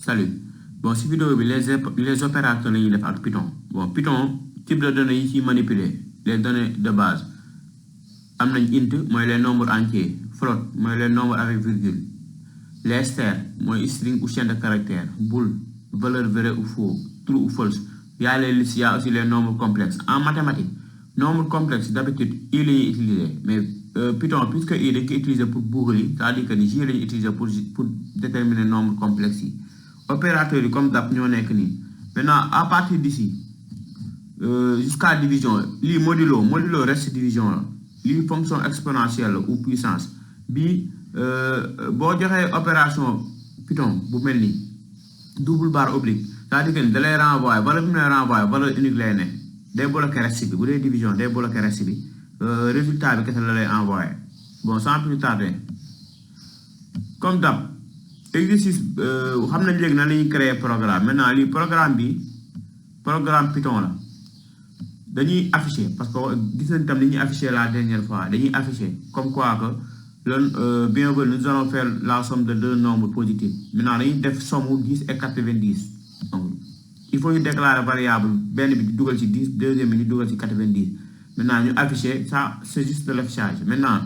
Salut. Bon, si vidéo bi les opérateurs la ñuy def ak Python. Bon, Python type de données yi ciy manipuler les données de base am nañ int mooy les nombres entiers, float mooy les nombres avec virgule, les strs mooy string ou chaîne de caractères, bool valeur vrai ou faux, true ou false. Y a les listes, y a aussi les nombres complexes. En mathématiques, nombre complexe d'habitude i la ñuy utiliser mais Python puisque i dañ ko utiliser pour boucler, c'est-à-dire que ni j la ñuy utiliser pour déterminer nombre complexe yi. Opérateurs yi comme d'hab ñoo nekk nii. Maintenant à partir d'ici jusqu'à division lii modulo reste division la lii fonction exponentielle ou puissance bii boo joxee opération Python bu mel ni double barre oblique c'est-à-dire que da lay renvoyer valeur bi mu lay renvoyer valeur unique lay ne day bloquer reste bi bu dee division day bloquer reste bi résultat bi kese la lay envoyer. Bon sans plus tarder comme d'hab exercice xam nañ léegi na la ñuy créer programme maintenant lii programme Python la dañuy afficher parce que gis nañ tam li ñuy afficher la dernière fois dañuy afficher comme quoi que bienvenue nous allons faire la somme de deux nombres positifs. Maintenant dañuy def somme 10 et 90 donc il faut ñu déclarer variable benn bi di dugal ci 10 deuxième bi ñu dugal ci 90. Maintenant ñu afficher ça c'est juste de l'affichage. Maintenant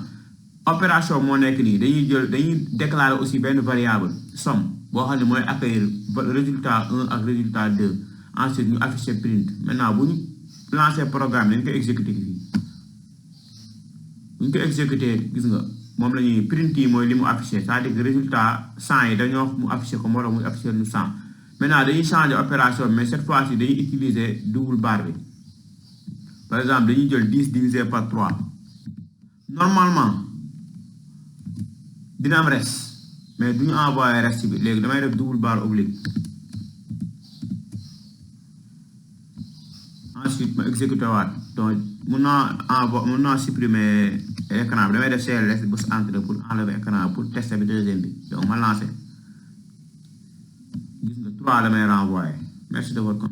opération moo nekk nii dañuy déclarer aussi benn variable somme boo xam ne mooy accueillir résultat 1 ak résultat 2 ensuite ñu afficher print. Maintenant bu ñu lancer programme dañ ko exécuter fii bu ñu ko exécuter gis nga moom la ñuy print yi mooy li mu afficher c'est-à-dire que résultat 100 yi dañoo mu afficher ko moo tax muy afficher nu 100. Maintenant dañuy changer opération mais cette fois-ci dañuy utiliser double barre bi par exemple dañuy jël 10 divisé par 3 normalement dina am reste mais duñu envoyer reste bi léegi damay def double barre oblique ensuite ma exécuter waat donc mun naa supprimer écran bi damay def CLS bës entrée pour enlever écran pour tester bi deuxième bi donc ma lancer gis nga 3 damay renvoyer. Merci de votre